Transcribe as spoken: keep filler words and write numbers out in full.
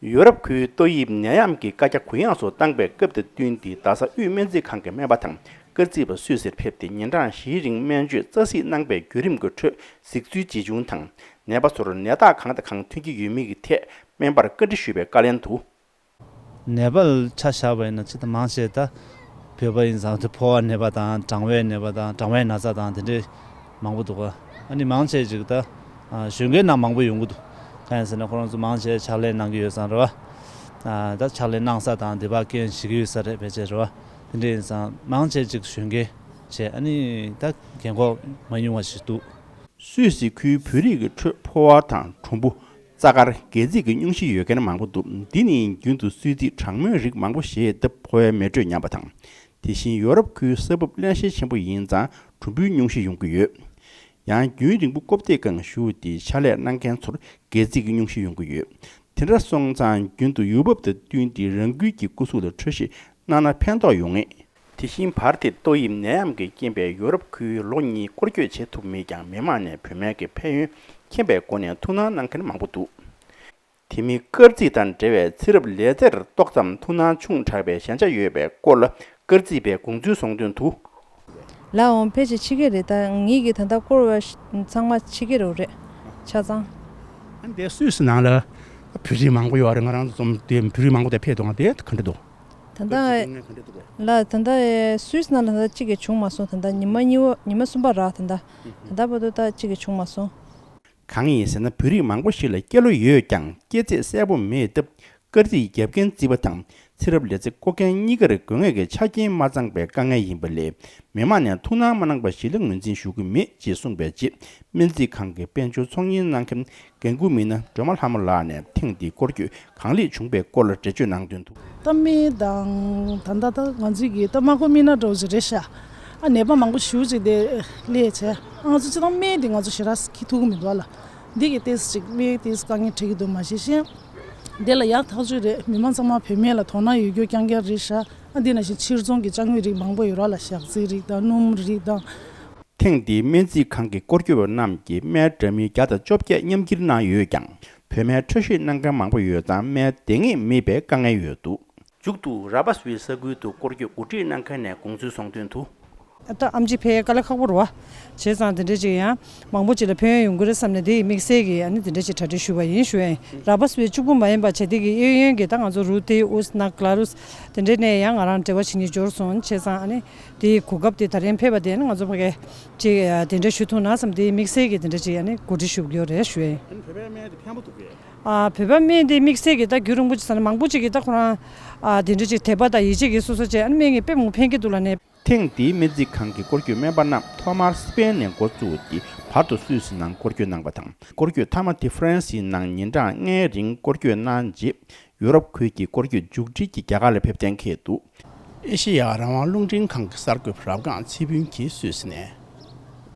ཡོ་རོབ་ཁུལ་ཏོག་དབྱིབས་ནད་ཡམས་ཀྱི་བཀའ་རྒྱ་གུ་ཡངས་སུ་བཏང་པའི་སྐབས་དང་བསྟུན་ཏེ། རྡ་ས་དབུས་སྨན་རྩིས་ཁང་གི་སྨན་པ་དང་སྐར་རྩིས་པ་སུད་སིར་ཕེབས་ཏེ། ཉིན་གྲངས་བཞིའི་རིང་སྨན་བཅོས་རྩ་གཟིགས་གནང་པའི་བརྒྱུད་རིམ་གྱི་ཁྲོད་གཟིགས་ཚུལ་ཇི་བྱུང་དང་། ནད་པ་ཚོར་ནད་རྟགས་གང་དང་གང་ཐོན་གྱི་ཡོད་མེད་ཀྱི་ཐད་སྨན་པར་བཀའ་འདྲི་ཞུས་པའི་བཀའ་ལན་དུ། ནད་པ་ལ་ཆ་བཞག་པ་ཡིན་ན། ཅི་ལྟ་མང་ཆེ་ད་བོད་པ་ཡིན་ཙང་དེ་ཕོ་བ་ནད་པ་དང་། གྲང་བའི་ནད་པ་དང་། གྲང་བའི་ན་ཚ་དང་དེ་འདྲའི་མང་པོ་འདུག་ག་ཨ་ནི་མང་ཆེ་ཅིག་ད་ཨ་གཞོན་སྐྱེས་ནང་མང་པོ་ཡོང་གི་འདུག་གང་ཡིན་ཟེར་ན་ཁོ་རང་ཚོ་མང་ཆེ་ཕྱག་ལས་གནང་གི་ཡོད་ཙང་རེད་བ། ཨ་ད་ཕྱག་ལས་གནང་ས་དང་དེ་བ་རྐྱེན་བྱེད་ཀྱི་ཡོད་ས་རེད། ཕལ་ཆེར་རེད་བ། དེ་འདྲ་ཡིན་ཙང་མང་ཆེ་ཅིག་གཞོན་སྐྱེས་བྱས། ཨ་ནི་ད་རྒན་གོག་མ་ཉུང་བ་ཞིག་འདུག་སུད་སི་ཁུལ་བོད་རིགས་ཀྱི་ཁྲོད་ཕོ་བ་དང་གྲུམ་བུ། རྩ་དཀར། སྒལ་ཚིགས་ཀྱི་སྙུང་གཞི་ཡོད་མཁན་མང་པོ་འདུག་འདི་ནི་རྒྱུན་དུ་གསོས་ཚིགས་གྲང་མོའི་རིགས་མང་པོ་བཞེས་སྟབས་ཕོ་བའི་མེ་དྲོད་ཉམས་པ་དང་། དེ་བཞིན་ཡོ་རོབ་ཁུལ་ས་བབ་བརླན་གཤེར་ཆེན་པོ་ཡིན་ཙང་གྲུམ་བུའི་སྙུང་གཞི་ཡོང་གི་ཡོད། ཡང་རྒྱུན་རིང་པོ་ཀོ་བདེ་སྒང་བཞུགས་ཏེ་ཕྱག་ལས་གནང་མཁན་ཚོར་སྒལ་ཚིགས་ཀྱི་སྙུང་གཞི་ཡོང་གི་ཡོད། དེ་འདྲ་སོང་ཙང་རྒྱུན་དུ་ཡུལ་བབ་དང་བསྟུན་ཏེ་རང་འགུལ་གྱིས་སྐུ་གཟུགས་ལ་འཕྲོད་བཞེས་གནང་ན་ཕན་ཐོགས་ཡོང་ངེས། དེ་བཞིན་བར་དེ་ཏོག་དབྱིབས་ནད་ཡམས་ཀྱི་རྐྱེན་པས་ཡོ་རོབ་ཁུལ་ལོ་གཉིས་སྐོར་སྐྱོད་བྱེད་ཐུབ་མེད་ཀྱང་། མི་མང་ནས་བུད་མེད་ཀྱི་ཕན་ཡོན་མཁྱེན་པའི་སྒོ་ནས་ཐུགས་སྣང་གནང་མཁན་མང་པོ་འདུག་དེ་མིན་སྐར་རྩིས་དང་འབྲེལ་བའི་ཚེ་རབས་ལས་རྩེར་ཏོག་ཙམ་ཐུགས་སྣང་ཆུང་དྲགས་པའི་ཞན་ཆ་ཡོད་པའི་སྐོར་ལ་སྐར་རྩིས་པས་དགོངས་ཚུལ་གསུང་དོན་དུ། ལགས་འོང་། ཕལ་ཆེར་ཕྱི་རྒྱལ་རེད། ད་ངེད་ཀྱི་ད་ལྟ་སྐོར་བ་ཚང་མ་ཕྱི་རྒྱལ་རུ་རེད། ཆ་ཚང་། ཨ་འདི་སུད་སི་ནང་ལ་བོད་རིགས་མང་པོ་ཡོད་རེད། ང་རང་ཚོ་འཛོམས་དེ་བོད་རིགས་མང་པོ་དེ་ཕེབས་འདུག་ང་དེ་ག་འདྲ་འདུག་ད་ལྟ་ལགས་ད་ལྟ་སུད་སི་ནང་ལ་ད་ལྟ་གཅིག་ཀྱང་བྱུང་མ་སོང་། ད་ལྟ་ཉི་མ་གཉིས་པ་ཉི་མ་གསུམ་པ་རག་ད་ལྟ་ད་ལྟ་བར་དུ་ད་གཅིག་ཀྱང་བྱུང་མ་སོང་། གང་ཡིན་ཟེར་ན། བོད་རིགས་མང་པོ་ཞིག་ལ་སྐྱེས་ལོ་ཡོད་ཀྱང་སྐྱེས་ཚེས་གསལ་པོ་མེད་སྟབས། སྐར་རྩིས་རྒྱབ་འགན་བརྩི་བ་དང་ཚེ་རབས་ལས་རྩེ་བསྐོ་མཁན་གཉིས་ཀར་དགོས་ངེས་ཀྱི་ཆ་རྐྱེན་མ་ཚང་པའི་དཀའ་ངལ་ཡིན་པ་ལས། མི་མང་ནས་ཐུགས་སྣང་མ་གནང་པ་ཞིག་ལ་ངོས་འཛིན་ཞུ་གི་མེད་ཅེས་གསུངས་པའི་རྗེས། སྨན་རྩིས་ཁང་གི་དཔལ་འབྱོར་ཚོང་གཉེར་གནང་མཁན་རྒན་རྒོན་མི་སྣ་སྒྲོལ་མ་ལྷ་མོ་ལགས་ནས་ཐེངས་འདིའི་སྐོར་སྐྱོད་གང་ལེགས་བྱུང་པའི་སྐོར་ལ་འགྲེལ་བརྗོད་གནང་དོན་དུ། ད་སྨན་དང་ད་ལྟ་ད་ང་ཚོའི་གི་ད་མ་ཁོ་སྨན་སྣ་འདྲ་བོ་ཅིག་རེད་ཤག་ཨ་ནད་པ་མང་པོ་ཞེ་པོ་ཅིག་དེ་སླེབས་བྱས། ཨ་ང་ཚོ་སྤྱིར་བཏང་སྨན་དེ་ང་ཚོ་ཞེ་དྲག་འཁྱེར་ཐུབ་ཀྱི་མི་འདུག་ཨ་ལ། འདི་གི་ཏོག་ཙམ་ཅིག་སྨན་ཏོག་ཙམ་དཀའ་ངལ་འཕྲད་ཀྱི་འདུག་མ་གཞི་གཞན་དེ་ལ་ཡག་ཐག་ཆོད་རེད། མི་མང་ཚང་མ་བོད་སྨན་ལ་དོ་སྣང་ཡོད་རྒྱུ་རྐྱང་རྐྱང་རེད་ཤག་ཨ་འདི་ནང་བཞིན་ཕྱིར་ཚོང་གི་ཅ་དངོས་རིགས་མང་པོ་ཡོད་ར་ལ། ཞག་ཚིལ་རིགས་དང་སྣུམ་རིགས་དང་། ཐེངས་འདིའི་སྨན་རྩིས་ཁང་གི་སྐོར་སྐྱོད་པ་རྣམས་ཀྱིས་སྨན་འདྲ་མིན་བརྒྱ་དང་བཅོ་བརྒྱད་མཉམ་འཁྱེར་གནང་ཡོད་ཀྱང་། བོད་སྨན་འཕྲོད་བཞེས་གནང་མཁན་མང་པོ་ཡོད་ཙང་སྨན་འདང་ངེས་མེད་པའི་དཀའ་ངལ་ཡོད་འདུག་མཇུག་ཏུ་ར་པ་སི་ཝི་ས་ཁུལ་དུ་སྐོར་སྐྱོད་གོ་སྒྲིག་གནང་མཁན་ནས་དགོངས་ཚུལ་གསུང་དོན་དུ། ད་ཨེམ་ཆི་ཕེབས་དཀའ་ལས་ཁག་པོ་རེད་བ། བྱས་ཙང་དེ་འདྲ་ཅིག་ཡང་མང་པོ་ཅིག་ལ་ཕན་ཡོན་ཡོང་གི་རེད་བསམ་ནས། དེ་ཡི་དམིགས་བསལ་གྱི་ཨ་ནི་དེ་འདྲ་ཅིག་གྲ་སྒྲིག་ཞུས་པ་ཡིན་ཞུ་ཡ་ཡིན། ར་པ་སི་ཝི་གཅིག་པུ་མ་ཡིན་པ་བྱས། དེ་གི་གཡས་གཡོན་གྱི་ད་ང་ཚོ་རུ་ཏི་ཨུས་ན་ཀ་ལ་རུས་དེ་འདྲའི་ནས་ཡང་ང་རང་འབྲེལ་བ་བྱེད་མཁན་འབྱོར་སོང་། བྱས་ཙང་ཨ་ནི་དེའི་གོ་སྐབས་དེ་ད་རིང་ཕེབས་པ་དེ་ཨ་ནི་ང་ཚོ་ཕ་གི་ཅིག་དེ་འདྲ་ཞུ་ཐུབ་ན་བསམ། དེ་ཡི་དམིགས་བསལ་གྱི་དེ་འདྲ་ཅིག་ཨ་ནི་གོ་སྒྲིག་ཞུ་གི་ཡོད་རེད་ཞུ་ཡ་ཡིན། ཨ་ནི་བོད་པའི་སྨན་དེ་ཕན་པོ་འདུག་གས། ཨ་བོད་པ་སྨན་དེ་དམིགས་བསལ་གྱི་ད་རྒྱུན་རིང་པོ་ཅིག་ཟ་ན་མང་པོ་ཅིག་གིས་ད་ཁོ་རང་ཨ་དེ་འདྲ་ཅིག་དད་པ་དང་ཡིད་ཆེས་ཀྱིས་སོ་སོ་བྱས། ཨ་ནི་སྨན་གྱིས་དཔེ་མང་པོ་ཕན་གྱི་འདུག་ལབ་ནས། ཐེངས་འདིའི་སྨན་རྩིས་ཁང་གི་སྐོར་སྐྱོད་སྨན་པ་རྣམས་ཐོག་མར་སི་པེན་ནས་འགོ་བཙུགས་ཏེ་བར་དུ་སུད་སི་ནང་སྐོར་སྐྱོད་གནང་བ་དང་། སྐོར་སྐྱོད་མཐའ་མ་དེ་ཧྥ་རན་སིའི་ནང་ཉིན་གྲངས་ལྔའི་རིང་སྐོར་སྐྱོད་གནང་རྗེས། ཡོ་རོབ་ཁུལ་གྱི་སྐོར་སྐྱོད་མཇུག་སྒྲིལ་གྱིས་རྒྱ་གར་ལ་ཕེབས་གཏན་འཁེལ་འདུག་ཨེ་ཤེ་ཡ་རང་དབང་རླུང་འཕྲིན་ཁང་གི་གསར་འགོད་པ་རབ་སྒང་ཚེ་ཕུན་གྱིས་སུད་སི་ནས།